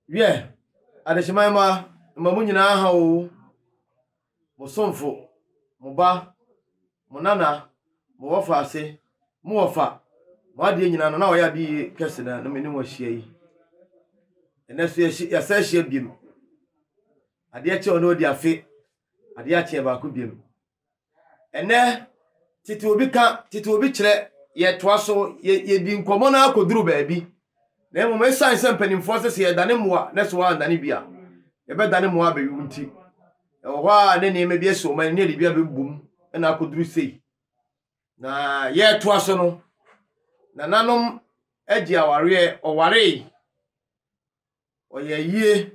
Wiɛ, adehyeman mma, mma mo nyinaa ha oo, mo somfo, mo ba, mo nana, mo wɔfaase, mo wɔfa, mo adeɛ nyinaa no, na ɔyɛ ade yie kɛse na na me ne mo ahyia yi. Ɛnɛ so yɛasa ahyia biom. Adeɛ kye ɔne ɔdi afe, adeɛ akye baako biom. Ɛnnɛ, tete obi ka, tete obi kyerɛ, yɛtoa so, yɛdi nkɔmmɔ no ara kɔduru baabi. Na mmom ɛsiane sɛ mpanimfoɔ sɛ sɛ yɛdane mmoa na sɛ wɔandane bi a, yɛbɛdane mmoa abɛwe nti, ɛwɔ hɔ a ne nneɛma bi asi wɔn ani ne yɛde bi abɛbom na akɔduru sei. Na yɛretoa so no, nananom agye awareɛ, ɔwaree. Ɔyɛ yie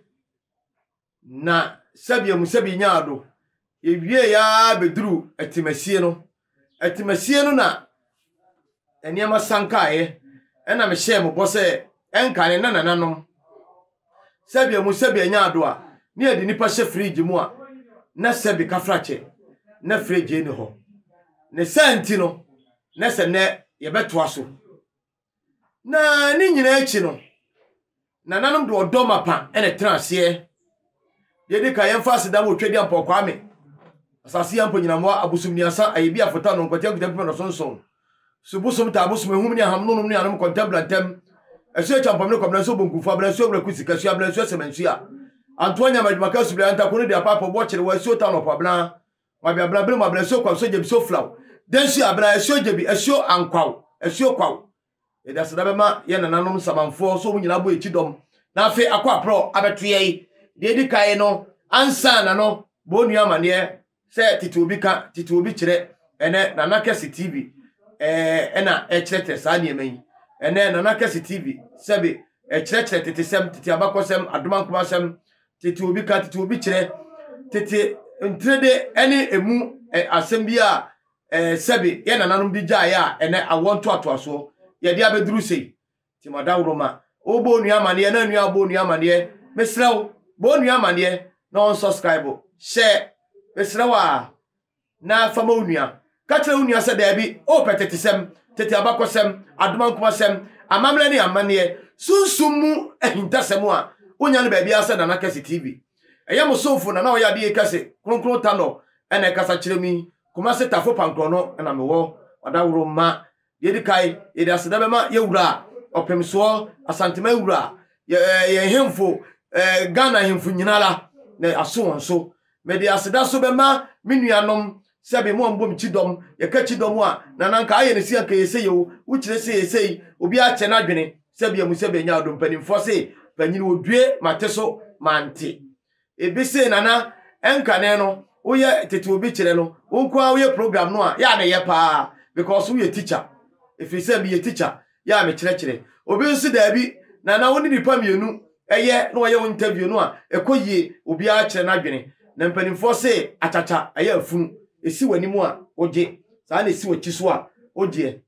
na sɛbi amu sɛbi nyaa do. Yɛwiee ara bɛduruu Atimasie no. Atimasie no na nneɛma sankaeɛ. Ɛna mehyɛɛ mo bɔ sɛ ɛnkane na nananom sɛbi amu sɛbi anyaa do a, ne yɛde nnipa hyɛ fridge mu a, na sɛbi kafrakyɛ na fridge nni hɔ. Ne saa nti no, na sɛ nnɛ yɛbɛtoa so. Na ne nyinaa akyi no, nananom de ɔdɔ mapa na ɛtena aseɛ. Deɛ ɛdi kan, yɛmfa aseda ma Otwadia Mpɔw Kwame, Asase Yampo Nyinamoa, Abosom Nuasa, Ayebi Afota, Nonkwati Akuta Mpem Nɔsonson, Subosom, Taabosom, Ehum ne Aham, Nonom ne Anom, Kɔntɛm Blantɛm, Asuo Kyampɔm ne Kɔbena Nsuo Bonkumfo, Abena Nsuo Awuraku Sika Sua, Abena Nsuo Asɛmɛnsua, Antoa Nyama, Adwumaka Asubire, Antako no de Apaapa, Ɔboɔ Kyerewa, Asuo Town Ɔpo Abena, Wabi abena bere mu abena asuo kwaw asuo gyebi asuo flaw dansuo abena asuo gyebi asuo ankwaw asuo kwaw. Yɛde aseda bɛma yɛn nananom nsamanfoɔ sɛ wɔn nyinaa bɔ yɛn kyidɔm na afei akɔ aporɔ abɛto yɛn. Deɛ ɛdi kan no, ansa na no, bɔ onua amaneɛ sɛ tete obi ka, tete obi kyerɛ. Ɛnɛ Nana Kɛse TV ɛna ɛkyerɛkyerɛ saa nneɛma yi. Ɛnɛ Nana Kɛse TV sɛbe ɛkyerɛkyerɛ tetesɛm, tete abakɔsɛm, adomankomasɛm, Tete obi ka, tete obi kyerɛ, tete ntirede ne emu asɛm bi a sɛbe yɛn nananom de gyaeɛ a ɛnɛ awoɔ ntoatoasoɔ yɛde abɛduru sei. Nti madaworoma, wobɔ onua amaneɛ na nua abɔ onua amaneɛ, mesrɛ wo, bɔ onua amaneɛ na ɔnsubscribe, hyɛ, mesrɛ wo a. Na fa ma wo nua. Ka kyerɛ wo nua sɛ, Dabi, worepɛ tetesɛm, tete abakɔsɛm, adomankomasɛm, amammerɛ ne amanneɛ, sunsum mu ahintasɛm a wonnya no baabiara sɛ Nana Kɛse TV. Ɛyɛ mo somfo Nana Ɔyɛ Kɛse, Kronkron Tanɔ na ɛkasa kyerɛ me yi. Kumase Tafo Pankorɔno na mewɔ. Ɔdaworo mma. Deɛ ɛdi kan, yɛde aseda bɛma yɛn wura Ɔpemsoɔ, Asanteman wura, yɛn hemfo, Ghana hemfo nyinara, na aso wɔn so. Mede aseda so bɛma me nuanom sɛbe mo a mobɔ me kyidɔm, yɛka kyidɔm a, Nana nka ayɛ no sei anka ɛyɛ sei o, wokyerɛ sei ɛyɛ sei, obiara kyɛ n'adwene, sɛbe amu sɛbe anya ɔdɔ, mpanimfoɔ se panyin odue mate so mante. Ebi se Nana ɛnkane no woyɛ tete obi kyerɛ no, wo nko ara woyɛ program no a, yɛ a na ɛyɛ paa because woyɛ teacher, ɛfiri sɛ meyɛ teacher, yɛ a mekyerɛkyerɛ. Obi nso daabi, Nana wo ne nipa mmienu yɛ na wɔyɛ wo interview no a, ɛkɔ yie, obiara kyerɛ n'adwene. Na mpanimfoɔ se akyakya ɛyɛ afunu, ɛsi w'anim a wogye, saa na ɛsi w'akyi so a wogyeɛ.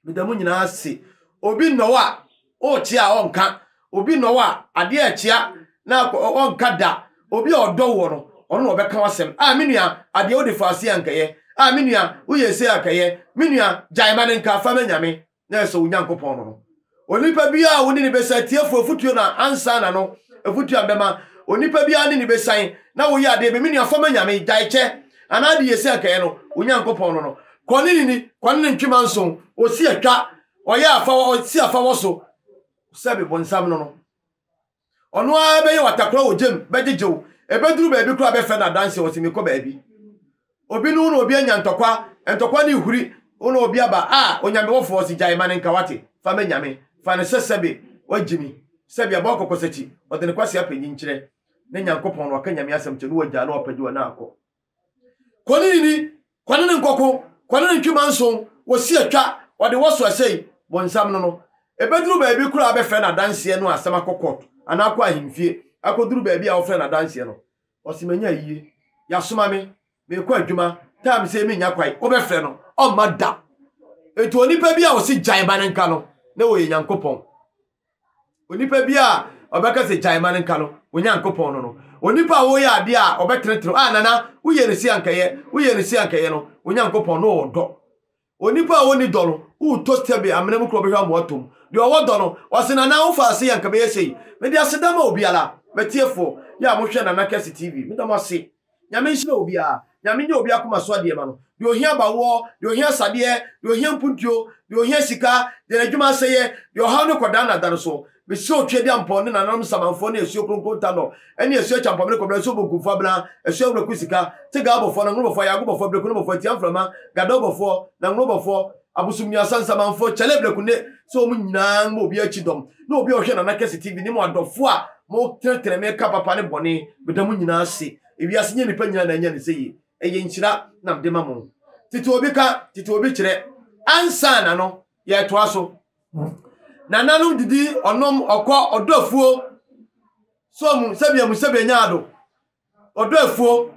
Meda mo nyinaa ase. Obi nnɔ wo a, wokyea a ɔnka. Obi nnɔ wo a, adeɛ a ɛkyea na ɔnka da. Obi a ɔdɔ woɔ no, ɔno na ɔbɛka w'asɛm. Ah, me nua, adeɛ wode faa sei a anka ɛyɛ. Ah, me nua, woyɛɛ sei a anka ɛyɛ. Me nua, gyae ma no nka, fa ma Nyame. Na ɛsɔ wo Nyankopɔn no no. Onipa biara a wo ne no bɛsan, atiefo afotuo na ansa na no afotuo a bɛma. Onipa biara ne no bɛsan na woyɛ adeɛ bi, me nua, fa ma Nyame, gyae kyɛ. Anaa de yɛ sei anka ɛyɛ no, wo Nyankopɔn no no. Kɔ ne nini, kɔ ne ne ntwe manson, ɔsi atwa, ɔyɛ afa, ɔsi afa wɔ so. Sɛbe bonsam no no. Ɔno ara bɛyɛ wo atakora wɔ gyam, bɛgyegye wo. Ɛbɛduru baabi koraa bɛfrɛ no adanseɛ, ɔse mekɔ baabi. Obi ne wo na obi anya ntɔkwa, ntɔkwa no rehuri, wo na obi aba, ah, Onyame wɔfoɔ, ɔse gyae ma no nka wate, fa ma Nyame, fa no sɛ sɛbe wagye mi, sɛbe abɔ akɔkɔsakyi, ɔde ne kwasea panyin kyerɛ ne Nyankopɔn na waka Nyame asɛm kyerɛ no wagyaa na wapagye wɔ na akɔ. Kɔ ne nini, kɔ ne ne nkɔko, kɔ ne ne ntwe manson, wɔsi atwa, ɔde wɔ so asɛi, bonsam no no. Ɛbɛduru baabi koraa a bɛfrɛ no adanseɛ no a asɛm akɔ court anaa akɔ ahemfie akɔduru baabi a wɔfrɛ no adanseɛ no, ɔse manya ayie, yɛasoma me, merekɔ adwuma, time sei mennya kwan, wobɛfrɛ no, ɔmma da. Enti onipa bi a ɔse gyae ma no nka no, na ɔyɛ Nyankopɔn. Onipa bi a ɔbɛka sɛ gyae ma no nka no, Onyankopɔn no no. Onipa a woyɛ adeɛ a ɔbɛtenetene, a nana, woyɛ no si ankɛyɛ, woyɛ no si ankɛyɛ no, Onyankopɔn no ɔwɔ dɔ. Onipa a ɔnni dɔ no, wotɔ sɛbe amena mu koraa ɔbɛhwɛ ama woatɔ mu. Deɛ ɔwɔ dɔ no, ɔse Nana wofa ase yɛ nka bɛyɛ sei. Mede aseda ma obiara, m'atiefoɔ, yɛ a mohwɛ Nana Kɛse TV, meda mo ase. Nyame nhyira obiara. Nyame nyɛ obi akoma so adeɛ ma no. Deɛ ohia abawoɔ, deɛ ohia asadeɛ, deɛ ohia mpuntuo, deɛ ohia sika, deɛ n'adwuma asɛeɛ, deɛ ɔhaw ne kɔdaa nna da no so. Mesrɛ Otweaduampɔn ne nananom nsamanfoɔ ne Asuo Kronkron Tanɔ ne Asuo Akyampɔmene Kɔbena Asuo Bonkumfoɔ Abena, Asuo Awuraku Sika, Tegaa Bɔfoɔ, Nangonobɔfoɔ, Ayago Bɔfoɔ, Brekunobɔfoɔ, Atia Mframa, Gadao Bɔfoɔ, Nangonobɔfoɔ, Abosomnuasa, Nsamanfoɔ, Kyɛlɛ Brekunne, sɛ wɔn nyinaa mmɔ obiara akyi dɔm, ne obi a ɔhwɛ Nana Kɛse TV ne mo adɔfoɔ a motenetene me ka papa ne bɔne, meda mo nyinaa ase. Ewiase nyɛ nnipa nyinaa na anya ne sɛ yie. Ɛyɛ nhyira na mede ma mo. Tete obi ka, tete obi kyerɛ. Ansa na no, yɛtoa so. Nananom didi, ɔnom, ɔkɔ, ɔdɔ afuo. So mu, sɛbea mu, sɛbea nya ado. Ɔdɔ afuo.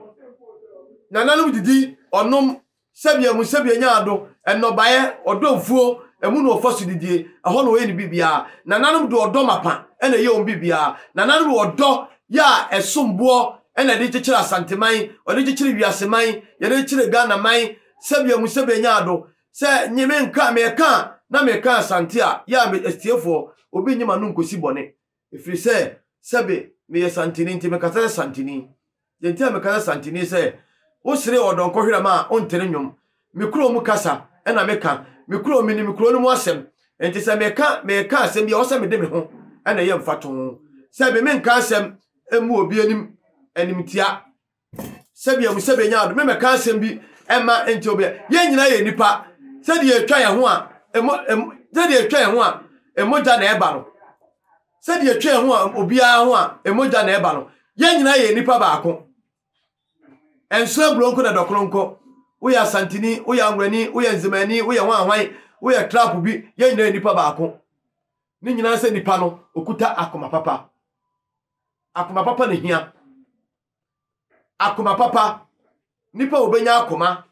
Nananom didi, ɔnom, sɛbea mu, sɛbea nya ado. Nnɔbaeɛ, ɔdɔ mfuo, ɛmu na ɔfa so didie. Ɛhɔ na ɔyɛ ne biribiara. Nananom de ɔdɔ mapa na ɛyɛ wɔn biribiara. Nananom de ɔdɔ yɛ a ɛsom boɔ na ɛde kyekyere Asanteman, ɔde kyekyere wiaseman, yɛde kyekyere Ghanaman, sɛbea mu, sɛbea nya ado. Sɛ nye me nka meka a na meka Asante a, yɛ a me atiefoɔ, obi nnye m'ano nkosi bɔne. Ɛfiri sɛ, sɛbe meyɛ Santeni nti mekasa sɛ Santeni. Deɛ nti a mekasa Santeni sɛ, wosere ɔdɔnkɔ hwerɛma a, wonte ne nnwom. Me kuro mu kasa na meka. Me kuro, menim kuro no mu asɛm. Nti sɛ meka meka asɛm bi a, ɛwɔ sɛ mede me ho na ɛyɛ mfatoho. Sɛbe menka asɛm mmu obi anim animtia. Sɛbea mu sɛbea nya ado mɛmɛka asɛm bi ɛma nti obi yɛn nyinaa yɛ nipa sɛdeɛ etwa yɛn ho a emo emo sɛdeɛ etwa yɛn ho a emogya na ɛba no sɛdeɛ etwa yɛn ho a obiara ho a emogya na ɛba no yɛn nyinaa yɛ nipa baako ɛnso aburo nko na dɔkono nko woyɛ asantini woyɛ anwurani woyɛ nzemani woyɛ hwanhwan woyɛ trap bi yɛn nyinaa yɛ nipa baako ne nyinaa sɛ nipa no okuta akoma papa akoma papa na hia. Akoma papa, nipa a obenya akoma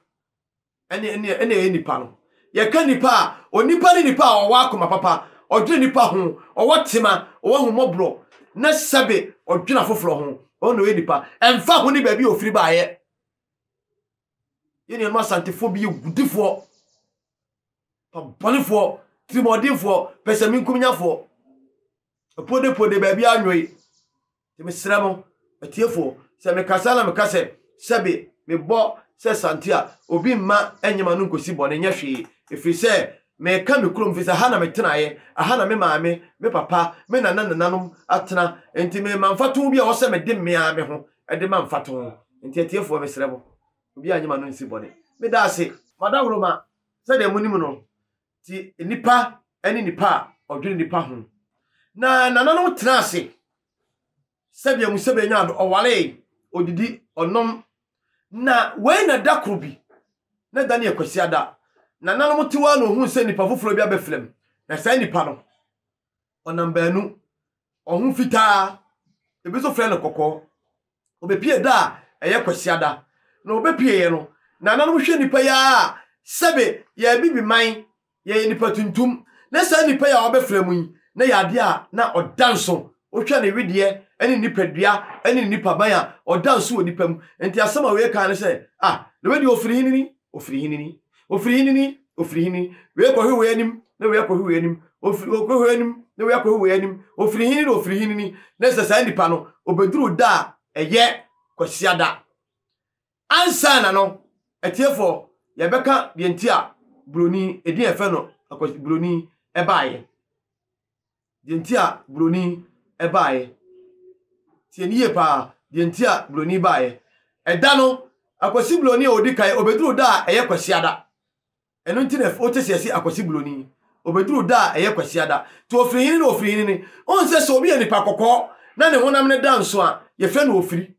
ɛne ɛne ɛne ɛyɛ nipa no. Yɛka nipa a, onipa ne nipa a ɔwɔ akoma papa, ɔdwene nipa ho, ɔwɔ tema, ɔwɔ ahummɔborɔ, na sɛbe ɔdwene afoforɔ ho. Ɔno na ɔyɛ nipa. Ɛmfa ho ne baabi a ofiri baeɛ. Yɛn nuanom Asantefoɔ bi yɛ gudifoɔ, pabɔnefoɔ, tirimɔdenfoɔ, pɛsɛmenkomnyafoɔ. Ɛpodepode baabi anwoe. Nti mesrɛ mo, atiefoɔ, sɛ mekasa na meka sɛ, sɛbe mebɔ sɛ sante a, obi mma ɛnyɛ m'ano nkosi bɔne nyɛ hwee, ɛfiri sɛ meka me kurom, ɛfiri sɛ ha na metenaeɛ, aha na me maame, me papa, me nana nananom atena, enti merema mfatoho bi a ɛwɔ sɛ mede me ara me ho de ma mfatoho. Enti atiefoɔ, mesrɛ mo, obiara nyɛ m'ano nsi bɔne. Meda ase. M'adaworoma, sɛdeɛ monim no, Nti nnipa ne nnipa a ɔdwene nnipa ho. Na nananom tena ase sɛdeɛ mu sɛdeɛ nya ɔwaree, ɔdidi, ɔnom. Na wei na da koro bi, na da no yɛ Kwasiada. Nananom te hɔ ara na ɔhuu sɛ nnipa foforɔ bi abɛfra mu. Na saa nnipa no, ɔnam baanu, ɔho fitaa, ebi nso frɛ no kɔkɔɔ. Ɔbɛpie da a ɛyɛ Kwasiada. Na ɔbɛpieeɛ no, nananom hwɛ nnipa yi ara a, sɛbe yɛn Abibiman, yɛyɛ nnipa tuntum, na saa nnipa yi a wɔabɛfra mu yi, na yɛ adeɛ a na ɔda nso. Wohwɛ ne wedeɛ ne ne nipadua ne ne nipaban a, ɔda nso wɔ nnipa mu. Nti asɛm a wei kaa ne sɛ, ah, na wei deɛ ɔfiri hene ni? Ɔfiri hene ni? Ɔfiri hene ni? Ɔfiri hene ni? Wei kɔhwe wei anim, na wei akɔhwe wei anim. Ɔfiri, ɔkɔhwe wei anim, na wei akɔhwe wei anim. Ɔfiri hene na ɔfiri hene ni. Na sɛ saa nipa no, ɔbɛduru da a ɛyɛ Kwasiada. Ansa na no, atiefoɔ, yɛbɛka deɛ nti a buroni, edin a yɛfrɛ no Akwasi buroni ɛbaeɛ. Deɛ nti a buroni baeɛ. Tie no yie paa, deɛ nti a buroni baeɛ. Ɛda no, Akwasi buroni a ɔdi kan, ɔbɛduru da a ɛyɛ Kwasiada. Ɛno nti na wote sɛ yɛse Akwasi buroni. Ɔbɛduru da a ɛyɛ Kwasiada. Nti ɔfiri hene na ɔfiri hene ni. Wohu sɛ sɛ obi yɛ nipa kɔkɔɔ na ne honam no da nso a, yɛfrɛ no ofiri.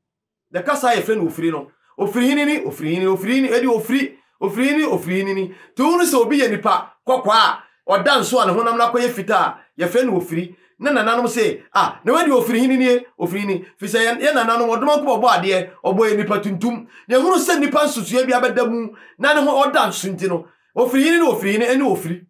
Na kasa a yɛfrɛ no ofiri no, ofiri hene ni, ofiri hene, ofiri hene, ɛde ofiri, ofiri hene, ofiri hene ni. Nti wohunu sɛ obi yɛ nipa kɔkɔɔ a, ɔda nso a ne honam no akɔyɛ fitaa a, yɛfrɛ no ofiri. Na nananom se, ah, na wei deɛ ofiri hene nie, ofiri hene. Firi sɛ yɛn, yɛn nananom, ɔdomankoma ɔbɔɔ adeɛ, ɔbɔɔ yɛn nipa tuntum. Na yɛhunu sɛ nnipa nsusuiɛ bi abɛda mu na ne ho ɔda nso nti no, ofiri hene ne ofiri hene ɛne ofiri.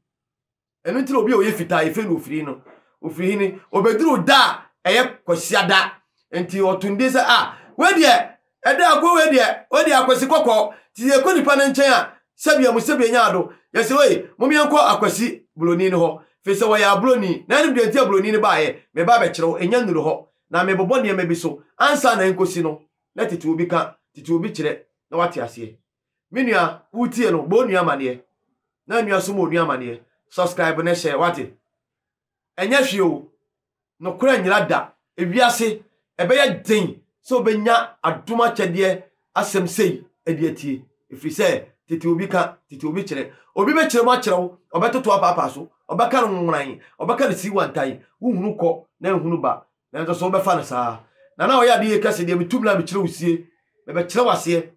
Ɛno nti na obi a ɔyɛ fitaa yɛfrɛ no ofiri no. Ofiri hene. Obɛduru da a ɛyɛ Kwasiada. Nti ɔto ne din sɛ ah wei deɛ ɛda akɔ wei deɛ wei deɛ Akwasi kɔkɔɔ. Nti yɛkɔ nipa no nkyɛn a sɛbea mu sɛbea nya ado. Yɛsɛ wei mom yɛnkɔ Akwasi buroni no hɔ. Firi sɛ wɔyɛ aburoni. Na ɛnom deɛ nti a buroni no baeɛ, meba abɛkyerɛ wo, ɛnya nnuru hɔ. Na mebobɔ nneɛma bi so ansa na ɛnkɔsi no, na tete obi ka, tete obi kyerɛ, na wate aseɛ. Me nua, woretie no, bɔ onua amaneɛ. Na nua nso ma onua amaneɛ. Subscribe na hyɛ, wate? Ɛnyɛ hwee o. Nokorɛ nyera da. Ewiase, ɛbɛyɛ den sɛ wobɛnya adom akyɛdeɛ asɛm sei de atie. Ɛfiri sɛ, tete obi ka, tete obi kyerɛ. Obi bɛkyerɛ mu akyerɛ wo, ɔbɛtoto apaapaa so, ɔbɛka no nwonan, ɔbɛka no siwantan, wohunu kɔ na nhunu ba. Nanso so wobɛfa no saa? Na na ɔyɛ ade yie kɛse deɛ metu mmra mekyerɛ wo sie, mebɛkyerɛ wo aseɛ.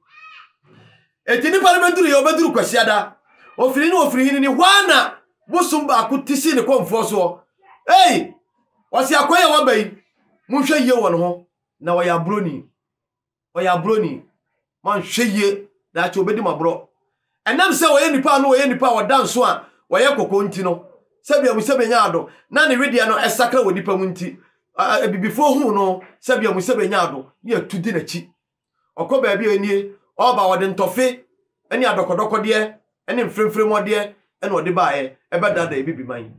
Enti nnipa no bɛduru yɛ, wɔbɛduru Kwasiada. Ofiri ne ofiri hene ni, hɔ ara na bosom baako ti sii ne kɔmfoɔ soɔ. Ei! Ɔse akwan a waba yi, monhwɛ yie wɔ ne ho, na ɔyɛ aburoni. Ɔyɛ aburoni. Moanhwɛ yie, daakye ɔbɛdi mo aborɔ. Ɛnam sɛ ɔyɛ nipa a na ɔyɛ nipa a ɔda nso a ɔyɛ kɔkɔɔ nti no, sɛbea mu sɛbea ado, na ne wedeɛ no sakra wɔ nipa mu nti, abibifoɔ huu no sɛbea mu sɛbea ado, ne yɛtu di n'akyi. Ɔkɔ baabi a nie, ɔreba ɔde ntɔfe ne adɔkɔdɔkɔdeɛ ne mfremfremɔdeɛ na ɔde baeɛ ɛbɛdaadaa abibiman.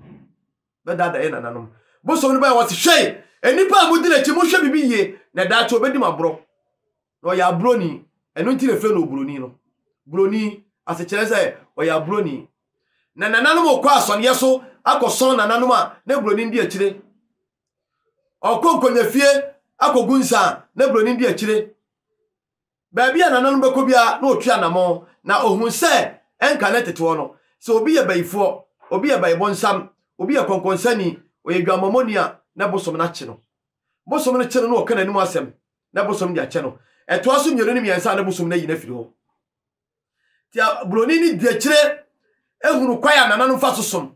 Bɛdaadaa yɛn nananom. Bosom no baeɛ wɔse hwɛ nnipa a modi n'akyi monhwɛ biribi yie na daakye ɔbɛdi mo aborɔ. Na ɔyɛ aborɔni, ɛno nti na ɛfrɛ no oburoni no. Buroni, asekyerɛ sɛ ɔyɛ aborɔni. Na nananom rekɔ asɔneɛ so akɔsɔn nananom a na buroni di akyire. Ɔkɔ nkonyafie akɔgu nsa a na buroni di akyire. Baabi a nananom bɛkɔ biara na ɔtu anammɔn, na ɔhu sɛ ɛnka ne teteɔ no, sɛ obi yɛ bayifoɔ, obi yɛ bayibonsam, obi yɛ kɔnkɔnsani, ɔyɛ dwammɔmɔni a, na bosom no akye no. Bosom no kye no na ɔka n'anim asɛm, na bosom de akyɛ no. Ɛtoa so mmienu ne mmiɛnsa a na bosom no ayi no afiri hɔ. Nti buroni no di akyire ehunu kwan a nananom fa so som.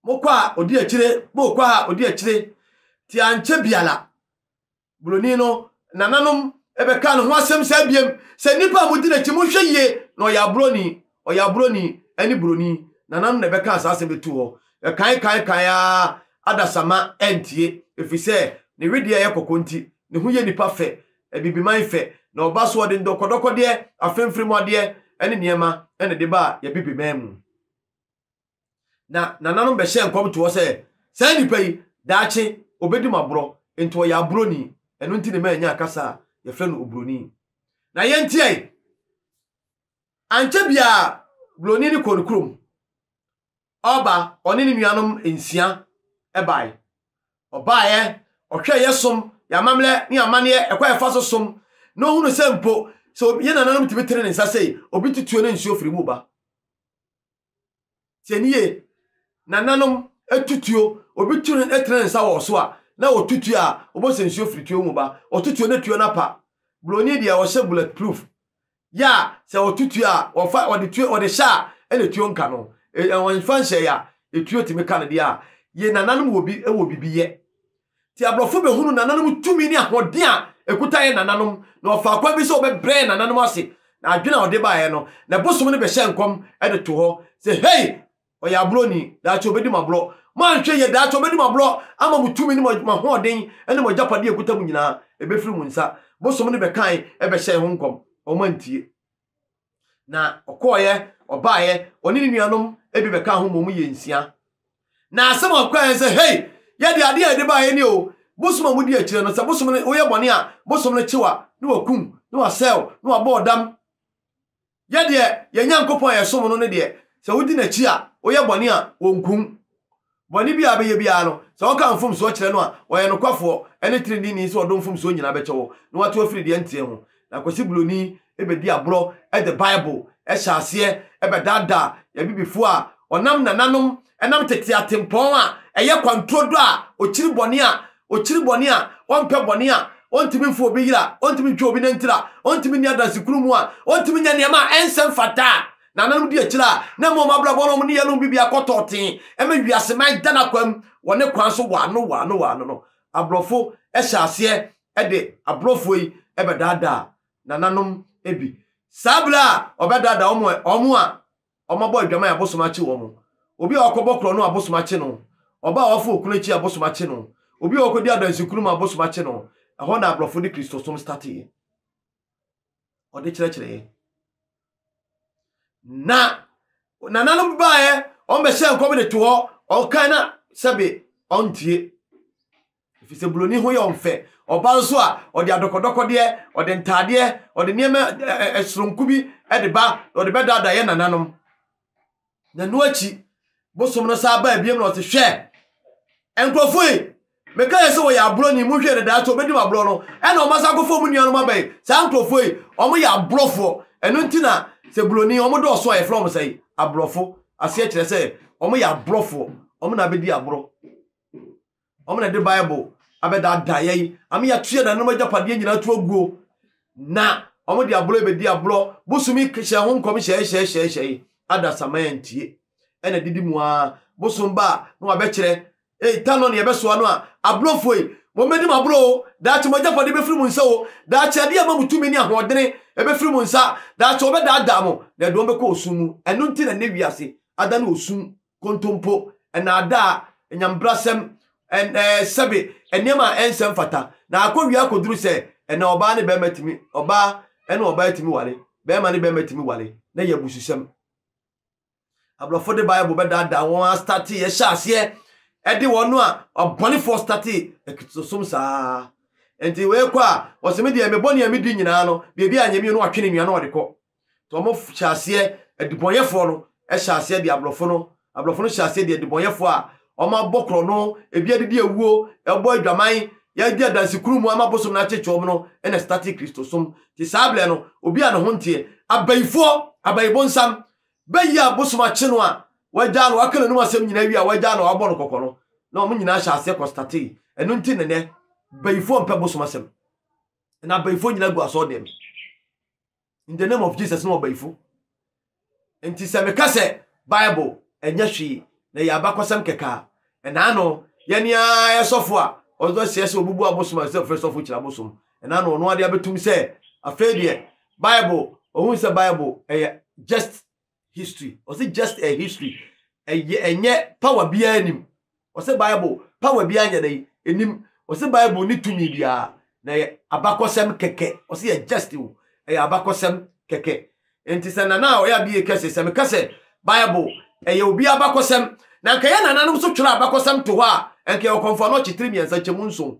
Mokɔ a ɔdi akyire, mokɔ a ɔdi akyire. Nti ankyɛ biara Buroni no nananom bɛkaa ne ho asɛm saa biam sɛ nnipa a modi n'akyi monhwɛ yie na ɔyɛ aborɔni, ɔyɛ aborɔni ne buroni. Nananom na ɛbɛkaa saa asɛm de too hɔ. Ɛkae kae kae ara adasamma antie ɛfiri sɛ ne wedeɛ a ɛyɛ kɔkɔɔ nti ne ho yɛ nnipa fɛ, abibiman fɛ, na ɔba so ɔde ndɔkɔdɔkɔdeɛ, afemfemuadeɛ ne nneɛma na ɛde baa yɛabibiman mu. Na nananom bɛhyɛɛ nkɔm to hɔ sɛ, Saa nipa yi, daakye obedi mo aborɔ, enti ɔyɛ aborɔni. Ɛno nti na ɛma yɛnyaa kasa a yɛfrɛ no oburoni. Na yɛntiae. Ankyɛ biara, buroni no kɔɔ ne kurom. Ɔreba, ɔne ne nuanom nsia bae. Ɔbaeɛ, ɔhwɛɛ yɛn som, yɛn amammerɛ ne yɛn amanneɛ, ɛkwan a yɛfa so som, na ɔhunuu sɛ mpo, sɛ yɛn nananom tumi tene ne nsa sei, obi to tuo na nsuo firi mu ba. Tie nie, nananom tu tuo, obi tu ne tene ne nsa wɔ so a, na ɔtu tuo a, wobɔ sɛ nsuo firi tuo mu ba. Ɔtu tuo na tuo no apa. Buroni deɛ ɔhyɛ bullet proof. Yɛ a, sɛ ɔtu tuo a, ɔfa ɔde tuo ɔde hyɛ a, ɛna tuo nka no. Ɔnfa nhyɛ yɛ a, etuo tumi ka no deɛ a, yɛ nananom wɔ bi wɔ bibi yɛ. Nti aborɔfo bɛhunu nananom tumi ne ahoɔden a ɛkuta yɛn nananom, na ɔfaa kwan bi sɛ ɔbɛbrɛ yɛn nananom ase. Na adwene a ɔde baeɛ no, na bosom no bɛhyɛɛ nkɔm de to hɔ sɛ, Hei! Ɔyɛ aborɔni, daakye ɔbɛdi mo aborɔ. Moanhwɛ yie, daakye ɔbɛdi mo aborɔ ama mo tumi ne mo ahoɔden ne mo agyapadeɛ a ɛkuta mo nyinaa, ɛbɛfiri mo nsa. Bosom no bɛkae bɛhyɛɛ ho nkɔm, wɔantie. Na ɔkɔeɛ, ɔbaeɛ, ɔne ne nuanom bi bɛkaa ho ma wɔyɛ nsia. Na asɛm a ɔkaeɛ sɛ, Hei, yɛde adeɛ a yɛde baeɛ ni o, bosom a modi akyire no, sɛ bosom no, woyɛ bɔne a, bosom no kye wo a, na wakum, na wasɛe wo, na wabɔ wo dam. Yɛ deɛ, yɛn Nyankopɔn a yɛsom no no deɛ, sɛ wodi n'akyi a, woyɛ bɔne a, wɔnkum. Bɔne biara a wobɛyɛ biara no, sɛ woka mfomsoɔ kyerɛ no a, ɔyɛ nokwafoɔ ne teneneeni sɛ ɔde wo mfomsoɔ nyinaa bɛkyɛ wo, na wate wo afiri deɛ ɛnteɛ ho. Na Kwasi Buloni bɛdi aborɔ de Bible hyɛ aseɛ bɛdaadaa Abibifoɔ a ɔnam nananom nam tete atempɔn a ɛyɛ kwanturodɔ a ɔkyiri bɔne a ɔkyiri bɔne a ɔmpɛ bɔne a ɔntumi mfa obi yera, ɔntumi ntwa obi nantiri a ɔntumi nni adansekurumu a ɔntumi nyɛ nneɛma a ɛnsɛ mfata a Nananom di akyire a na ɛma wɔn abrabɔ ne wɔn nneyɛɛ no mu biribiara kɔ tɔɔtee, ɛma wiase man da n'akwam wɔ ne kwan so waano waano waano no, aborɔfo hyɛ aseɛ de aborɔfoɔ yi bɛdaadaa nananom bi. Saa berɛ a wɔbɛdaadaa wɔn wɔn a wɔabɔ adwaman a abosom akye wɔn, obi a wakɔbɔ korɔno a abosom akye no, ɔbaa a wafa okunu akyi a abosom akye no, obi a wakɔdi adansekunu mu a abosom akye no, ɛhɔ na aborɔfo de Kristosom starteeɛ. Ɔde kyerɛkyerɛeɛ. Na nananom baeɛ, Ɔmbɛhyɛ nkɔm de to hɔ, ɔkan na sɛbe ɔntie. Ɛfiri sɛ buroni ho yɛ ɔmfɛ. Ɔba nso a, ɔde adɔkɔdɔkɔdeɛ, ɔde ntaadeɛ, ɔde nneɛma soronko bi de ba na ɔde bɛdaadaa yɛn nananom. Na ɛno akyi, bosom no saa baa biom na ɔse, hwɛ, nkurɔfoɔ yi, meka yɛ sɛ wɔyɛ aborɔni, monhwɛ no daakye wɔbɛdi mo aborɔ no, ɛna wɔn asan akɔfa wɔn nuanom aba yi, saa nkurɔfoɔ yi, wɔn yɛ aborɔfoɔ. Ɛno nti na sɛ buroni, wɔn dɔɔso a yɛfrɛ wɔn sɛ aborɔfo, aseɛ kyerɛ sɛ wɔn yɛ aborɔfoɔ, wɔn na abɛdi aborɔ. Wɔn na ɛde Bible abɛdaadaa yɛn ama yɛato yɛn nananom agyapadeɛ nyinaa to aguo. Na wɔn de aborɔ bɛdi aborɔ. Bosom yi hyɛ ho nkɔm hyɛe hyɛe hyɛe hyɛe. Adasamma antie. Ɛna didi mu ara. Bosom ba a na wabɛkyerɛ. Ei, ta no ne yɛbɛsoa no a, aborɔfoɔ yi, wɔmmɛdi mo aborɔ o. Daakye mo agyapadeɛ bɛfiri mo nsa o. Daakye adeɛ a ɛma mo tumi ne ahoɔdene ɛbɛfiri mo nsa. Daakye wɔbɛdaadaa mo na ɛde wɔn bɛkɔ osum mu. Ɛno nti na nnɛ wiase adane osum. kontompo, nnaadaa, anyambrasɛm, ɛn, sɛbe, nneɛma a ɛnsɛ mfata. Na akɔwie akɔduru sɛ ɛnɛ ɔbaa ne bɛrima tumi, ɔbaa ne ɔbaa tumi ware, bɛrima ne bɛrima tumi ware, na ɛyɛ abususɛm. Aborɔfo de Bible bɛdaadaa wɔn astate, yɛhyɛ aseɛ ɛde wɔn a ɔbɔnefoɔ state akristosom saa. Nti wei kɔ a, ɔsɛ me deɛ me bɔne a medi nyinaa no, biribi a nyɛ mi no watwe ne nua na ɔde kɔ. Nti wɔn hyɛ aseɛ, adibɔnyɛfoɔ no hyɛ aseɛ de aborɔfo no, aborɔfo no hyɛ aseɛ de adibɔnyɛfoɔ a wɔn abɔ korɔno, ebi adidi awuo, ɛbɔ adwaman, yɛadi adansekuru mu ama bosom no akyekye wɔn no ɛna starte Kristosom. Nti saa berɛ no, obi a ne ho nteɛ, abayifoɔ, abayibonsam, bɛyi a bosom akye no a wagyaa no, waka n'anum asɛm nyinaa wie a wagyaa no a wabɔ no kɔkɔ no, na wɔn nyinaa hyɛ aseɛ kɔ startee. Ɛno nti na nɛ bayifoɔ mpɛ bosom asɛm. Na abayifoɔ nyinaa gu asɔɔdɛm. In the name of Jesus na ɔbayifo. Nti sɛ meka sɛ Bible ɛnyɛ hwee na ɛyɛ abakɔsɛm kɛkɛ a, ɛnaa no yɛne ara yɛ sɔfo a ɔdɔ seɛ sɛ ɔbubu abosom a sɛ ɔfrɛ sɔfo kyerɛ abosom. Ɛnaa no ɔno ade abɛtum sɛ afei deɛ Bible, ɔhu sɛ Bible ɛyɛ just history. Ɔse just a history. Ɛyɛ ɛnyɛ power biara nim. Ɔse Bible power biara nyɛ dɛ enim. Ɔse Bible ne tumi biara na ɛyɛ abakɔsɛm kɛkɛ. Ɔse yɛ just o. Ɛyɛ abakɔsɛm kɛkɛ. Nti sɛ nana a ɔyɛ adeɛ kɛse sɛ meka sɛ Bible ɛyɛ obi abakɔsɛm na nka yɛ nananom nso twerɛ abakɔsɛm to hɔ a nka yɛwɔ kɔmfoɔ anɔkye tiri mmiɛnsa kyɛmu nson.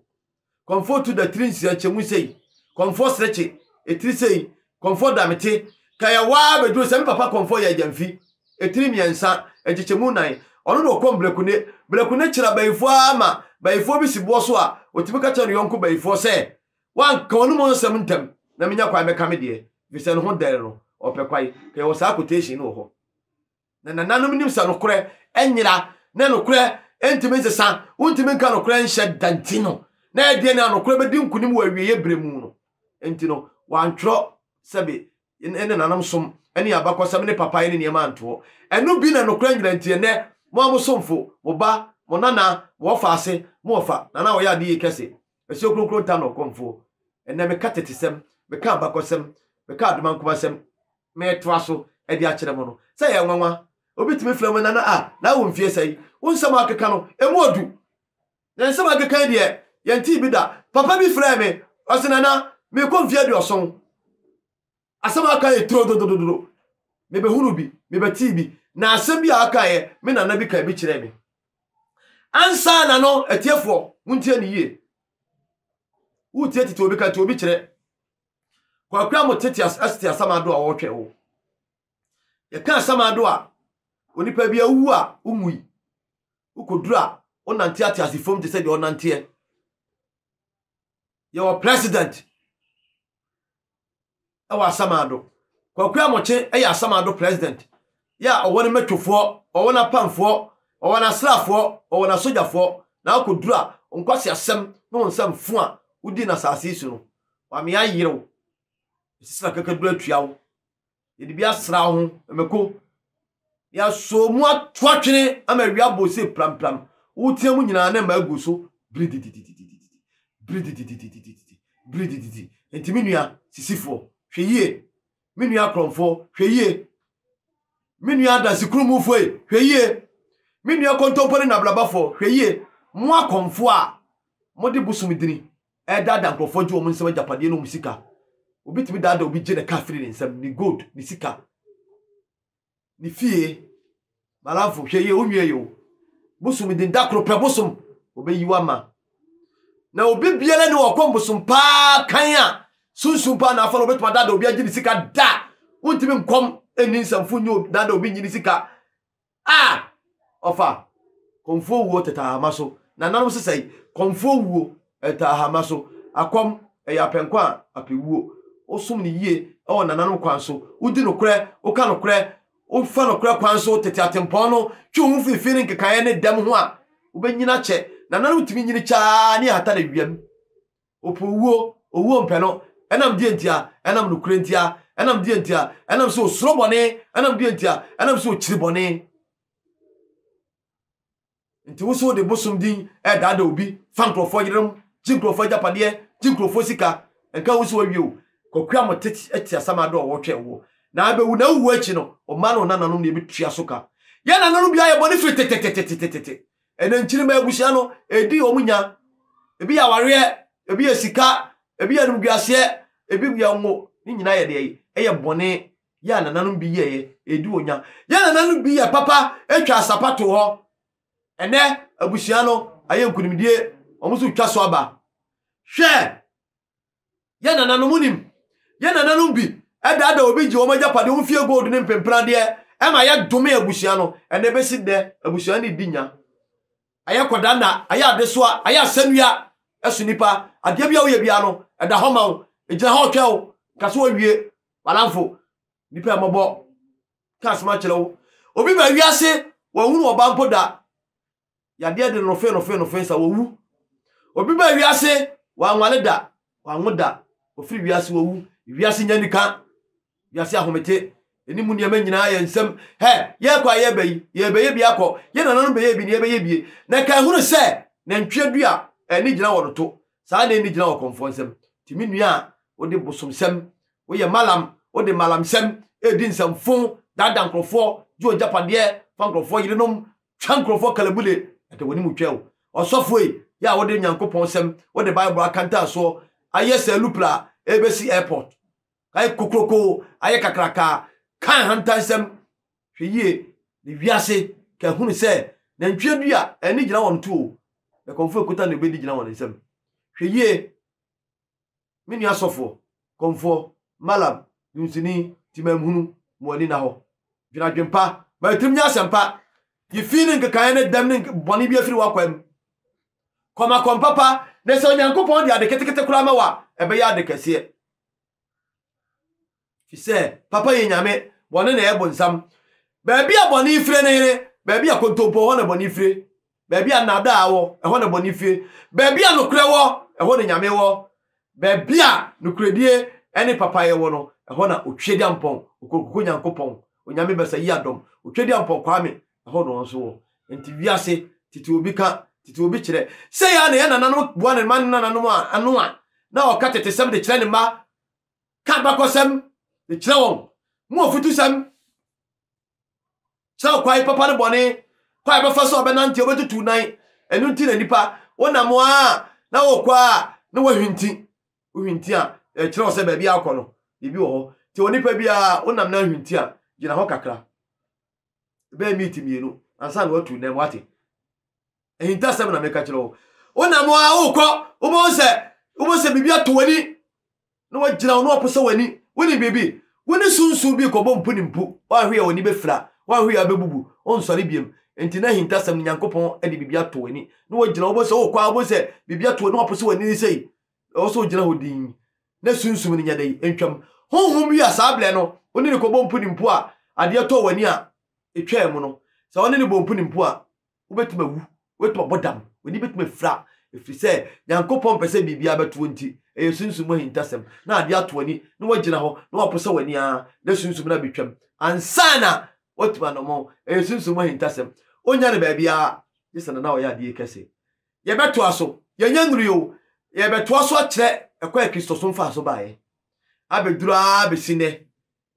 Kɔmfoɔ tu da tiri nsia kyɛ mu sei, kɔmfoɔ serekye etiri sei, kɔmfoɔ damete, kɛyɛ waa bɛduru sɛ me papa kɔmfoɔ yɛ agyamfi, etiri mmiɛnsa, nkyekyɛmu nan. Ɔno na ɔkɔm Blekune. Blekune kyerɛ abayifoɔ ara ma bayifoɔ bi si boɔ so a, ɔtumi ka kyerɛ ne yɔnko bayifoɔ sɛ, Woanka w'anom nsɛm ntɛm na menya kwan mɛka me deɛ, ɛfiri sɛ ne ho dɛre no, ɔpɛ kwae. Kɛyɛ wɔ saa quotation no wɔ hɔ. Na nananom nim sɛ nokorɛ nyera na nokorɛ ntumi nsesa, wontumi nka nokorɛ nhyɛ da nti no, na ɛdeɛ na nokorɛ bɛdi nkonim wɔ awieeɛ berɛ mu no nti no, wɔantwerɛ sɛbe ne nananom som ne abakɔsɛm ne papaeɛ ne nneɛma antoɔ. Ɛno bi na nokorɛ nyera nti ɛnnɛ mo a mo somfo, mo ba, mo nana, mo wɔfaase, mo wɔfa, nana a ɔyɛ ade yie kɛse, Asuo Kronkron Ntam na ɔkɔmfoɔ. Ɛnnɛ meka tetesɛm, meka abakɔsɛm, meka adomankomasɛm, meretoa so de akyerɛ mo no, sɛ ɛyɛ nwanwa. Obi tumi frɛ me nana a, na wo mfeɛ sɛn? Wo nsɛm a akeka no, emu ɔdu. Na nsɛm a akeka yi deɛ, yɛntee bi da. Papa bi frɛɛ me, ɔse nana, merekɔ mfeɛ aduɔson. Asɛm a aka yɛ turo dodododo. Mebɛhunu bi, mebɛtee bi, na asɛm bi a akaeɛ, me nana bi kaa bi kyerɛɛ me. Ansa na no, atiefoɔ, montie no yie. Wotie tete obi ka nti obi kyerɛ. Kwaku a mo tete as te asamado a wɔretwɛn wo. Yɛka asamado a, onipa bi awu a wonwui. Wokɔduru a, wonante ate ase fam te sɛ deɛ ɔnanteɛ. Yɛwɔ president ɛwɔ asamado. Kwaku Amokye yɛ asamado president. Yɛ a ɔwɔ ne mɛtwofoɔ, ɔwɔ n'apamfoɔ, ɔwɔ n'asraafoɔ, ɔwɔ n'asogyafoɔ. Na wokɔduru a, nkwasi asɛm ne wo nsɛm fo a wodi no asase yi so no, Wame ayere wo. Ɛsisi na kakaduru atua wo. Yɛde bi asra wo ho, mako. Yɛasɔ mu ato atwene ama awia abɔ se prampram. Wotea mu nyinaa na mmaa agu so birididididididi, birididididididi, biridididi. Enti me nua sisifoɔ, hwɛ yie. Me nua korɔmfoɔ, hwɛ yie. Me nua adansekurumfoɔ yi, hwɛ yie. Me nua kontompo ne nablabafoɔ, hwɛ yie. Mo akɔmfoɔ a mode bosom dini ɛredaadaa nkurɔfoɔ gye wɔn nsam agyapadeɛ ne wɔn sika. Obi tumi daadaa obi gye ne kaa firi ne nsam, ne gold, ne sika, ne fie. Malamfo, hwɛ yie, wonwie yɛ o. Bosom din da koro pɛ bosom, obeyi wo ama. Na obi biara ni ɔkɔ bosom paa kan a, sunsum paa na afa no obetumi adada obi agye ne sika da. Wontumi nkɔm nni nsɛmfo nyi dada obi nyi ne sika. A ɔfa kɔmfoɔ wuo tete ahama so. Nananom sesɛe kɔmfoɔ wuo ɛtɛ ahama so. Akɔm ɛyɛ apɛnkɔ a apɛwuo. Wosom no yie ɛwɔ nananom kwan so. Wodi nokorɛ, woka nokorɛ, Wofa nokorɛ kwan so tete atempɔn no, twe wo ho firi fi ne nkekaeɛ ne dɛm ho a, wobɛnyini akyɛ. Nananom tumi nyini kyɛ ara ne ahata no awiam. Wɔpɛ owuo, owuo mpɛ no. Ɛnam deɛ ntia? Ɛnam nokorɛ ntia. Ɛnam deɛ ntia? Ɛnam sɛ ɔsuro bɔne. Ɛnam deɛ ntia? Ɛnam sɛ ɔkyiri bɔne. Nti wo so wode bosom din ɛredaadaa obi, fa nkurɔfoɔ yerenom, gye nkurɔfoɔ agyapadeɛ, gye nkurɔfoɔ sika, nka wo so wawie o. Kwaku Amote te asamado a wɔtwɛn woɔ. Na abɛwu na wowu akyi no, wo mma ne wo nananom na ɛbɛtua so ka. Yɛn nananom bi ayɛ bɔne firi tetetetetete. Ɛnɛ nkyirimma abusua no, ɛdi wɔn nya. Ebi yɛ awareɛ, ebi yɛ sika, ebi yɛ animguaseɛ, ebi yɛ ngo. Ne nyinaa yɛ deɛ ɛyɛ bɔne yɛ a nananom bi yɛeɛ, ɛredi wɔn nya. Yɛn nananom bi yɛ papa atwa asapa too hɔ. Ɛnɛ abusua no ayɛ nkunimdie, wɔn nso retwa so aba. Hwɛ! Yɛn nananom nim. Yɛn nananom bi ɛdaadaa obi gye wɔn agyapadeɛ, wɔn fie gold ne mpempradeɛ ɛma yɛdome abusua no. Ɛnɛ bɛsi nnɛ abusua no redi nya. Ayɛ kɔdanna, ayɛ adesoa, ayɛ asɛnnua ɛso nipa. Adeɛ bi a woyɛ biara no, ɛda hɔ ma wo, ɛgyina hɔ retwɛn wo, nka so wawie. W'adamfo, nipa mmɔbɔ, ka asɛm akyerɛ wo. Obi ba wiase, wɔnhunu ɔba mpo da. Yadeɛ de no fe no fe no fe nsa wɔwu. Obi ba wiase, wanwale da, wanwo da. Ofiri wiase wɔwu. Wiase nya nika, wiase ahomete. Ɛni mu nneɛma nyinaa yɛ nsɛm. Hɛ, yɛkɔ a yɛba yi, yɛbɛyɛ bi akɔ. Yɛ nananom bɛyɛ bi na yɛbɛyɛ bie. Na ka ehunu sɛ, nantwie dua, ɛni gyina wɔ no to. Saa na ɛni gyina wɔ kɔmfoɔ nsam. Nti me nua a wode bosomsɛm, woyɛ malam, wode malamsɛm redi nsɛmfo, daadaa nkurɔfoɔ, gye wɔn agyapadeɛ, fa nkurɔfoɔ yerenom, twa nkurɔfoɔ kalabule, ɛda w'anim twɛ o. Ɔsɔfoɔ yi, yɛ a wode Nyankopɔn sɛm, wode Bible akantaa soɔ, ayɛ sɛ alupla a ɛrebɛsi airport, ayɛ kokroko, ayɛ kakraka, ka ahantansɛm, hwɛ yie, na wiase ka hunu sɛ nantwie dua ani gyina wɔn to o, na kɔmfoɔ ekuta na obedi gyina wɔn nsam. Hwɛ yie. Me nua sɔfoɔ, kɔmfoɔ, malam, dunsini, timamhunu, ma w'ani nna hɔ. Dwene adwene pa, ma atirim nyɛ asɛmpa. Yi fi ne nkekaeɛ ne dɛm ne bɔne bi afiri w'akwan mu. Kɔm akɔm papa, na sɛ Onyankopɔn de ade ketekete koraa ma wo a, ɛbɛyɛ ade kɛseɛ. Fi sɛ papa yɛ nyame, bɔne na ɛyɛ bonsam. Baabi a bɔne fire ne hene, baabi a kontompo hɔ na bɔne fire. Baabi a nnaadaa wɔ, ɛhɔ na bɔne fire. Baabi a nokorɛ wɔ, ɛhɔ na nyame wɔ. Baabi a nokorɛdie ne papayɛ wɔ no, ɛhɔ na Otwedeampɔn, Okonkoko Nyankopɔn, Onyame Basa Yiadɔm, Otwedeampɔn Kwame, ɛhɔ na ɔno nso wɔ. Enti wiase, tete obi ka, tete obi kyerɛ. Sei ara na yɛn nananom boa ne mma ne nananom ano a, na ɔka tetesɛm de kyerɛ ne mma. Ka abakɔsɛm de kyerɛ wɔn, mu afutusɛm, kyerɛ kwan papa ne bɔne, kwan a ɛbɛfa so a ɔbɛnante, ɔbɛtutu nan. Ɛno nti na nipa wonam a na wɔkɔ a na wahwinti. Wohwinti a ɛkyerɛ wo sɛ baabi akɔ no, biribi wɔ hɔ. Nti onipa biara wonam na ahwinti a, gyina hɔ kakra. Ɛbɛyɛ miiti mmienu ansa na watu nan wate. Ahintasɛm na meka kyerɛ wo. Wonam a wokɔ, wobɛhu sɛ wobɛhu sɛ biribi ato w'ani na wagyina wo na waposa w'ani. Wonim biribi? Wo ne sunsum bi rekɔbɔ mpu ne mpu. Woanhwɛ a w'ani bɛfira, woanhwɛ a wobɛbubu, wonsɔre biom. Enti na ahintasɛm no Nyankopɔn de biribi ato w'ani na wagyina wo. Wobɛhu sɛ wokɔ a wobɛhu sɛ biribi ato w'ani na waposa w'ani sei. Ɛwɔ sɛ wogyina hɔ dinn na sunsum no nyɛ dɛn? Ntwam. Honhom bi a saa berɛ no wo ne no kɔbɔ mpu ne mpu a adeɛ tɔɔ w'ani a ɛtwaa mu no, sɛ wo ne no bɔ mpu ne mpu a, wobɛtumi awu, wobɛtumi abɔ dam, w'ani bɛtumi afira, ɛfiri sɛ Nyankopɔn mpɛ sɛ biribiara bɛto wo nti, ɛyɛ sunsum mu ahintasɛm, na adeɛ ato w'ani, na woagyina hɔ, na woaposa w'ani ara, na sunsum no abɛtwam, ansa na woatumi anɔmɔn, ɛyɛ sunsum mu ahintasɛm, wonnya no baabiara, gye sɛ Nana ɔyɛ adeɛ yi kɛse. Yɛbɛtoa so, yɛnyɛ nnuru yi o, yɛbɛtoa so akyerɛ ɛkwan a Kristosom faa so baeɛ, abɛduru ara bɛsi nnɛ.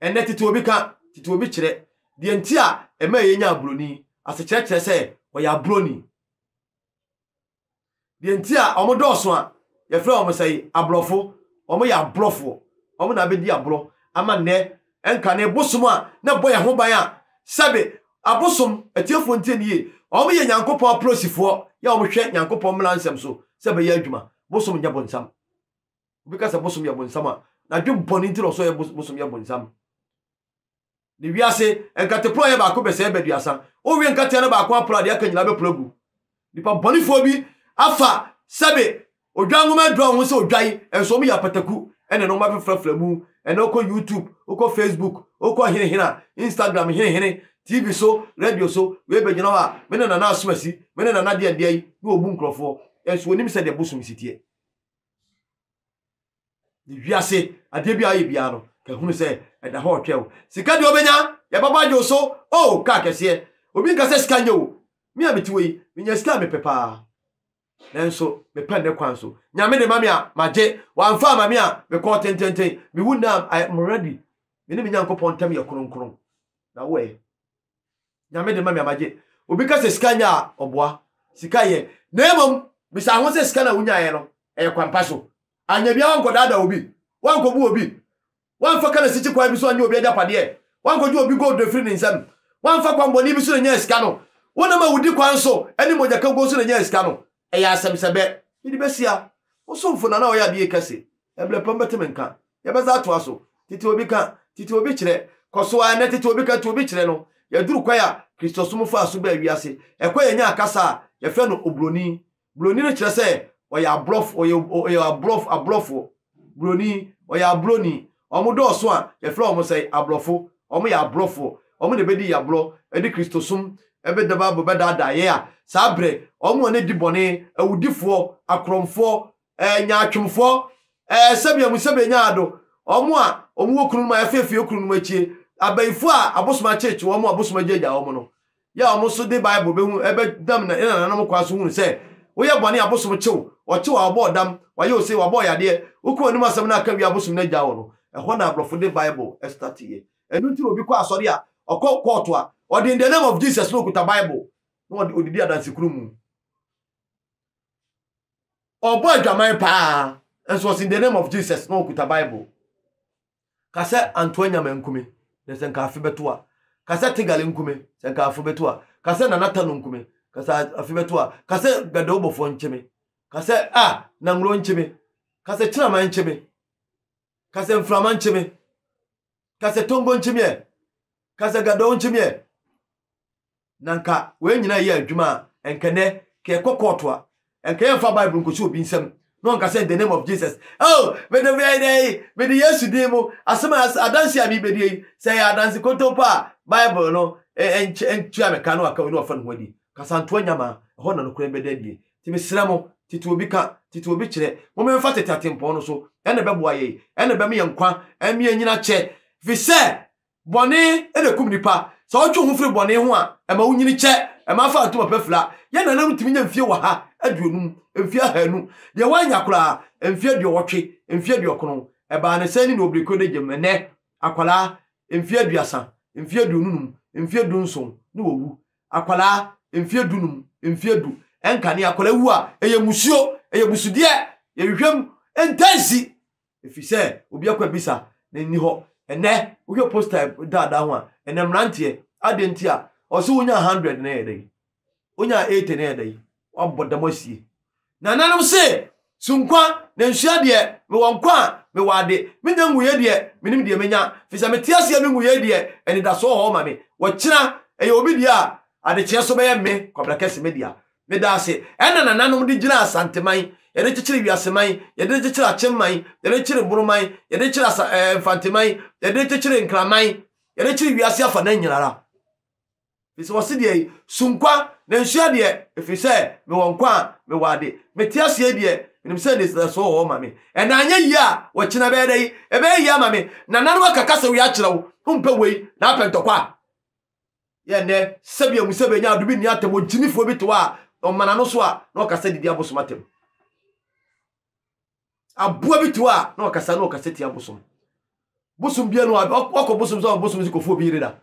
Ɛnnɛ, tete obi ka, tete obi kyerɛ. Deɛ nti a ɛma yɛnya aburoni, asekyerɛ kyerɛ sɛ ɔyɛ aburoni. Deɛ nti a wɔn dɔɔso a yɛfrɛ wɔn sɛ aborɔfo, wɔn yɛ aborɔfoɔ. Wɔn na abɛdi aborɔ ama nnɛ. Ɛnkane bosom a na ɛbɔ yɛn ho ban a sɛbe Abosom, atiefoɔ ntie no yie, wɔn yɛ Nyankopɔn aprosifoɔ yɛ wɔn hwɛ Nyankopɔn mmara nsɛm so sɛ bɛyɛ adwuma. Bosom nyɛ bonsam. Obi ka sɛ bosom yɛ bonsam a, n'adwen bɔne nti na ɔsɔ yɛ bosom yɛ bonsam. Ne wiase, nkate porɔ yɛ baako bɛsɛe bɛduasa. Wowe nkateɛ no baako aporɔ a, deɛ aka nyinaa bɛporɔ agu. Nipa bɔnefoɔ bi afa sɛbe odwan nwoma adura wɔn ho sɛ odwan, nso wɔn yɛ apataku ɛna nneɛma bɛfrafra mu. Ɛnɛ wokɔ YouTube, wokɔ Facebook, wokɔ henehene a, Instagram henehene, TV so, radio so, wei bɛgyina hɔ a, me ne Nana Asomasi, me ne Nana deɛ deɛ yi, na wɔbu nkurɔfoɔ. Nso wɔnim sɛdeɛ bosom si teɛ. Ne wiase adeɛ bi a ayɛ biara no, ka hunu sɛ ɛda hɔ ɔtwɛn wo. Sika deɛ wobɛnya, yɛbɛbɔ agye wo so. Oh, kaa kɛseɛ. Obi nka sɛ sika nyɛ o. Me a mete hɔ yi, menya sika a mepɛ paa. Nanso mepɛ ne kwan so. Nyame de ma me a, magye. Wamfa ama me a, mekɔɔ tententen. Mewu nnɛ a, I am ready. Me ne me Nyankopɔn ntam yɛ kronkron. Na wo ɛ? Nyame de ma me a, magye. Obi ka sɛ sika nyɛ a, ɔboa. Sika yɛ. Na mmom, bisa ho sɛ sika no a wonyaeɛ no, ɛyɛ kwampa so. Anyɛ biara woankɔdaadaa obi, woankɔbu obi, woamfa kanasikyi kwan bi so anyɛ obi agyapadeɛ, woankɔgye obi gold afiri ne nsam, woamfa kwanbɔne bi so na nyaa sika no, wonam awudi kwan so ne mogyakaguo so na nyaa sika no. Ɛyɛ asɛm sɛ bɛ. Mede bɛsia. Wo somfo na na ɔyɛ adeɛ yi kɛse. Ɛberɛ pa mu bɛte me nka. Yɛbɛsan atoa so. Tete obi ka, tete obi kyerɛ. Kɔ so ara nnɛ tete obi ka, tete obi kyerɛ no. Yɛaduru kwan a Kristosom faa so baa wiase. Ɛkwan a yɛnyaa kasa a yɛfrɛ no Oburoni. Buroni no kyerɛ sɛ ɔyɛ aborɔfo, ɔyɛ ɔyɛ aborɔfo aborɔfoɔ. Buroni, ɔyɛ aborɔni. Wɔn dɔɔso a, yɛfrɛ wɔn sɛn? Aborɔfo. Wɔn yɛ aborɔfoɔ. Wɔn na ɛbɛdi yaborɔ, ɛde Kristosom ɛbɛda Bible bɛdaadaa yɛn a, saa berɛ, wɔn a na ɛdi bɔne, awudifoɔ, akorɔmfoɔ, ɛɛ nyaatwomfoɔ, ɛɛ sɛbea mu sɛbea nyaado, wɔn a wɔn wɔ kununom a yɛafeefee kununom akyie, abayifoɔ a abosom akyeekye wɔn, abosom agyaagyaa wɔn no. Yɛ a wɔn nso de Bible behu bɛnam yɛn nananom kwan so hunu sɛ woyɛ bɔne a abosom kye wo, wɔkye wo a wɔbɔ wo dam, wɔayɛ wo sei, wɔabɔ wo yadeɛ, woka w'anom asɛm no aka wie a abosom no agyaa wo no, ɛhɔ na aborɔfo de Bible starteeɛ. Ɛno nti na obi kɔ asɔre a, ɔkɔ kɔɔto a, ɔde in the name of Jesus na ɔkuta Bible na ɔde ɔdidi adansekurum mu. Ɔbɔ adwaman paa, nso ɔse in the name of Jesus na ɔkuta Bible. Ka sɛ Antoa Nyama nku me, na sɛ nka afe bɛto a. Ka sɛ Tegale nku me, sɛ nka afe bɛto a. Ka sɛ Nana Tano nku me, ka sɛ afe bɛto a. Ka sɛ Gadawu Bɔfoɔ nkye me. Ka sɛ ah, Nanguro nkye me. Ka sɛ Kyerama nkye me. Ka sɛ Mframa nkye me. Ka sɛ Tongo nkye me ɛ. Ka sɛ Gadawu nkye me ɛ. Na nka wei nyinaa yɛ adwuma a, nka nɛ ka yɛkɔ kɔɔto a, nka yɛmfa Bible nkɔsi obi nsam na ɔnka sɛ in the name of Jesus. Oh, mede mede mede Yesu din mu asɛm a adanse a mebɛdie yi, sɛ ɛyɛ adanse kontompo a Bible no ntua me ka na waka wei na wafa ne ho adi. Kasantoa nyama, ɛhɔ na nokorɛ bɛda adie. Nti mesrɛ mo, tete obi ka, tete obi kyerɛ, momma tete atempɔn no so, ɛna ɛbɛboa yɛn, ɛna ɛbɛma yɛn nkwa, ɛma yɛn nyina kyɛ, fi sɛ Bɔne na ɛkum nnipa. Sɛ wotwe wo ho firi bɔne ho a, ɛma wonyini kyɛ. Ɛma afa ntoma pa fira. Yɛn nananom tumi nya mfie 150, mfie 200. Deɛ wannya koraa, mfie 80, mfie 90. Ɛbaa no sɛn ne nea obirikuo de gyem. Ɛnnɛ, akwadaa, mfie 30, mfie 25, mfie 17, ne wawu. Akwadaa, mfie 15, mfie 10. Ɛnkane, akwadaa wu a, ɛyɛ mmusuo, ɛyɛ busudeɛ. Yɛhwehwɛ mu, ɛntaa nsi. Ɛfiri sɛ obi akɔ abisa na nni hɔ. Ɛnɛ wohwɛ poster daadaa ho a, ɛnɛ mmeranteɛ, adeɛ nti a ɔsɛ wonya 100 na ɛyɛ dɛn? Wonya 80 na ɛyɛ dɛn? Wabɔ dam asie. Nananom se, sunkwa na nsua deɛ, mewɔ nkwa a, mewɔ ade. Menya nwuiɛ deɛ, menim deɛ menya. Firi sɛ mete aseɛ menwuiɛ deɛ, anidasoɔ wɔ hɔ ma me. Wɔkyena, ɛyɛ obi deɛ a, adekyeɛ so bɛyɛ me, Kwabena Kɛse, me dea. Meda ase. Ɛna nananom de gyina Asanteman, yɛde kyekyere Wiaseman, yɛde kyekyere Akyemman, yɛde kyekyere Bonoman, yɛde kyekyere Asa ɛɛ Mfanteman, yɛde kyekyere Nkraman, yɛde kyekyere wiase afa nan nyinara. Firi sɛ wɔse deɛ yi, sunkwa na nsua deɛ, ɛfiri sɛ mewɔ nkwa a, mewɔ ade. Mete aseɛ deɛ, menim sɛ anidasoɔ wɔ hɔ ma me. Ɛna anyɛ yie a, wɔkyena bɛyɛ dɛ yi, ɛbɛyɛ yie ama me. Nananom aka kasa wei akyerɛ wo, wompɛ wei, na apɛ ntɔkwa. Yɛ nnɛ, sɛbi amu sɛbi anya ado bi nni atɛm, ogyimifoɔ bi te hɔ a, ɔma n'ano so a, na ɔkasa didi abosom atɛm. Aboa bi te hɔ a, na ɔkasa na ɔkasa tia abosom. Bosom bia no wakɔ bosom sɛ bosom si kɔfo obi yere da,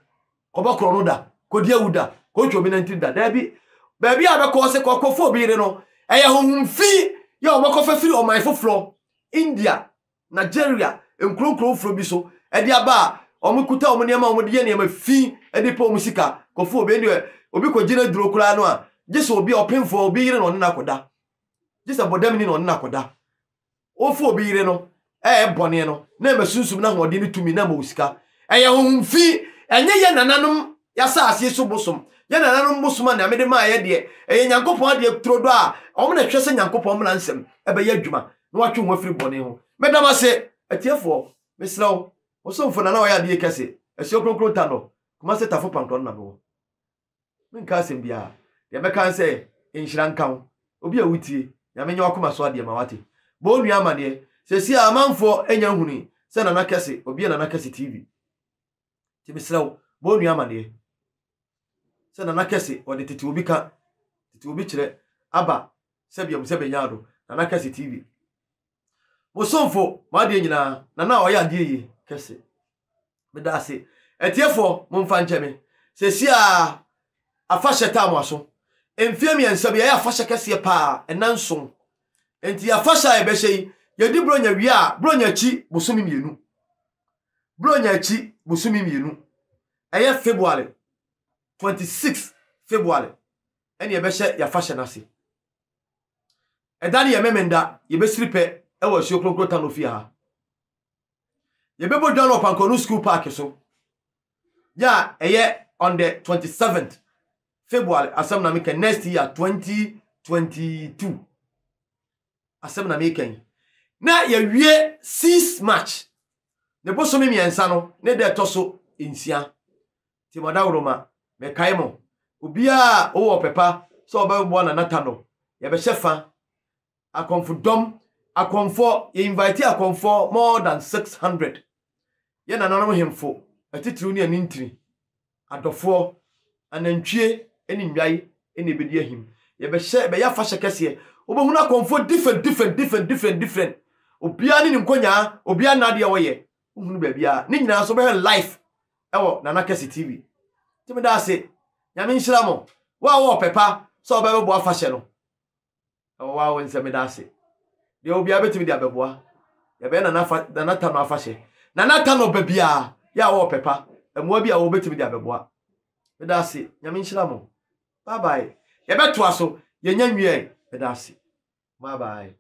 kɔbɔ korɔ no da, kɔdi awu da, kɔtwa obi nantiri da. Daabi, baabi a bɛkɔ sɛ kɔkɔfo obi yere no, ɛyɛ honhom fi yɛ wɔbɛkɔfa firi ɔman foforɔ, India, Nigeria nkuro nkuro foforɔ bi so de aba a, Wɔn kuta wɔn nneɛma a wɔde yɛ nneɛma fi de pɛ wɔn sika kɔfo obi ɛndeɛ obi kɔgye no aduro koraa no a gye sɛ obi ɔpemfoɔ obi yere na ɔne no akɔda gye sɛ bɔdamni na ɔne no akɔda. Wofa obi yere no ɛyɛ bɔne no na ɛma sunsum no ahoɔden ne tumi na ɛma wo sika. Ɛyɛ honhom fi. Ɛnyɛ yɛn nananom y'asaase so bosom. Yɛn nananom bosom a Nyame de maa yɛ deɛ, ɛyɛ Nyankopɔn adeɛ turodɔ a wɔn na ɛhwɛ sɛ Nyankopɔn mmara nsɛm ɛbɛyɛ adwuma na wɔatwe ho afiri bɔne ho. Meda mo ase, atiefoɔ. Mesrɛ wo, wo somfo Nana ɔyɛ adeɛ kɛse, Asuo Kronkron Tanɔ, Kumasi Tafo Pankorɔ no na mewɔ. Menka asɛm biara. Deɛ mɛka ne sɛ, nhyira nka wo. Obi a wotie, Nyame nyɛ w'akoma so adeɛ ma wate. Bɔ wo nua amaneɛ. Seesei a amanfoɔ anya nhunui sɛ Nana Kɛse, obi yɛ Nana Kɛse TV. Nti mesrɛ wo, bɔ wo nua amaneɛ sɛ Nana Kɛse, ɔde tete obi ka, tete obi kyerɛ, aba sɛ biam sɛ bɛnya ado. Nana Kɛse TV. Mo somfo, mo adeɛ nyinaa, Nana a ɔyɛ adeɛ yie kɛse. Meda ase. Atiefoɔ, momfa nkyɛ me. Seesei ara, afahyɛ taa mo aso. Mfeɛ mmiɛnsa bi, yɛayɛ afahyɛ kɛseɛ paa, ɛnna nson. Enti afahyɛ a yɛbɛhyɛ yi, yɛdi Buronya wie a, Buronya akyi bosome mmienu. Buronya akyi bosome mmienu. Ɛyɛ February 26 February ɛne yɛbɛhyɛ yɛafahyɛ no ase. Ɛda no yɛ Memenda, yɛbɛsiri pɛ wɔ Asuo Kronkron Tano fie ha. Yɛbɛbɔ dwa no wɔ Pankɔno School Park so. Yɛ a ɛyɛ on the 27th February asɛm na meka next year 2022 asɛm na meka yi. Na yɛwie 6 March ne bosome mmiɛnsa no ne da ɛtɔ so nsia. Nti mo adaworoma mekae mo obiara a ɔwɔ ɔpɛ pa sɛ ɔbɛboa Nana Tano yɛbɛhyɛ fa Akɔmfo dɔm, akɔmfoɔ, yɛ invite akɔmfoɔ more than 600. Yɛ nananom hemfo, atitiriw ne anintini, adɔfoɔ, anantwie ne nnwae na ɛbɛdi ahim. Yɛbɛhyɛ, ɛbɛyɛ afahyɛ kɛseɛ. Wobɛhunu akɔmfoɔ different, different, different, different, different. Obiara ne ne nkonyaa, obiara n'adeɛ a ɔyɛ. Wohunu baabiara. Ne nyinaa nso wobɛhwɛ live ɛwɔ Nana Kɛse TV. Nti meda ase. Nyame nhyira mo. Wo a wowɔ ɔpɛ pa sɛ wobɛbɛboa afahyɛ no, Ɛwɔ wa wo nsɛm meda ase. Deɛ obiara bɛtumi de abɛboa. Yɛbɛyɛ nana fa nana tano afahyɛ. Nana tano ba biara yɛ a wɔwɔ pɛpa. Mmoa bi a wɔbɛtumi de abɛboa. Meda ase. Nyame nhyira mo. Bye bye. Yɛbɛtoa so. Yɛnya nwiae. Meda ase. Bye bye.